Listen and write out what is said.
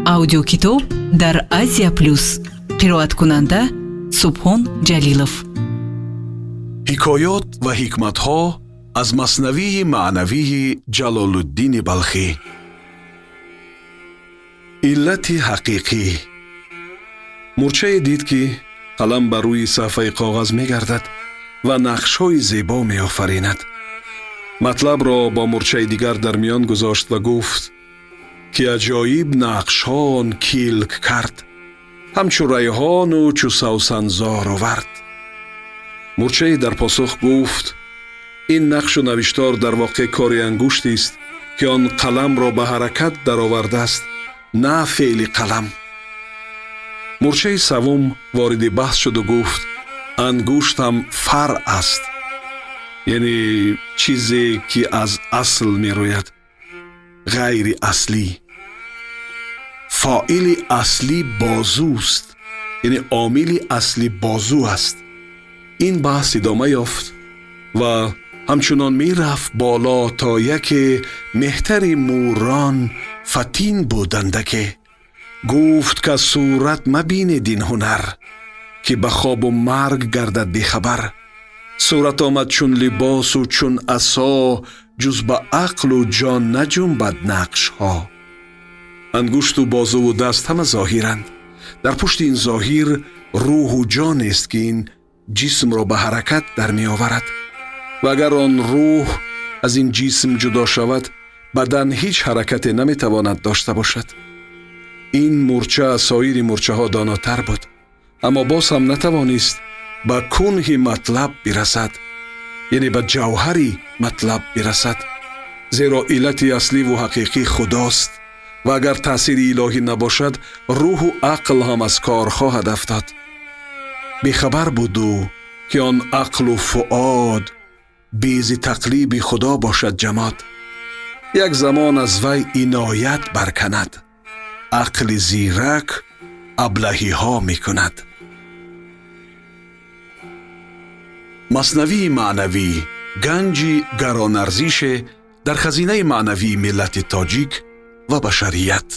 Аудиокитоб дар Азия Плюс. Қироаткунанда Субҳон Ҷалилов. Ҳикоёт ва ҳикматҳо аз Маснавии маънавии Ҷалолуддини Балхӣ. Иллати ҳақиқӣ. Мурчае дид, ки қалам бар рӯи саҳфаи коғаз мегардад ва нақшҳои зебо меофаринад. Матлабро бо мурчаи дигар дар миён гузошт ва гуфт, ки аҷоиб нақшҳо он килк кард, ҳамчу райҳону чу савсанзору вард. Мурчае дар посух гуфт: ин нақшу навиштор дар воқеъ кори ангуштист, ки он қаламро ба ҳаракат даровардааст, на феъли қалам. Мурчаи савум вориди баҳс шуду гуфт: ангуштам фаръ аст, яъне чизе ки аз асл мерӯяд, ғайри аслӣ. Фоили аслӣ бозуст, яъне омили аслӣ бозу аст. Ин баҳс идома ёфт ва ҳамчунон мерафт боло, то яке меҳтари мӯрон фатин будандаке гуфт, ки сурат мабинед ин ҳунар, ки ба хобу марг гардад бехабар. Сурат омад чун либосу чун асо, ҷуз ба ақлу ҷон наҷунбад нақшҳо. Ангушту бозуву даст ҳама зоҳиранд. Дар пушти ин зоҳир рӯҳу ҷонест, ки ин ҷисмро ба ҳаракат дар меоварад, ва агар он рӯҳ аз ин ҷисм ҷудо шавад, бадан ҳеҷ ҳаракате наметавонад дошта бошад. Ин мурча аз соири мурчаҳо донотар буд, аммо боз ҳам натавонист ба кунҳи матлаб бирасад, яъне ба ҷавҳари матлаб бирасад, зеро иллати асливу ҳақиқӣ Худост ва агар таъсири илоҳӣ набошад, рӯҳу ақл ҳам аз кор хоҳад афтод. Бехабар буду, ки он ақлу фуод бези тақлиби Худо бошад ҷамод. Як замон аз вай иноят барканад, ақли зирак аблаҳиҳо мекунад. Маснавии маънавӣ ганҷи гаронарзише дар хазинаи маънавии миллати тоҷик ва башарият.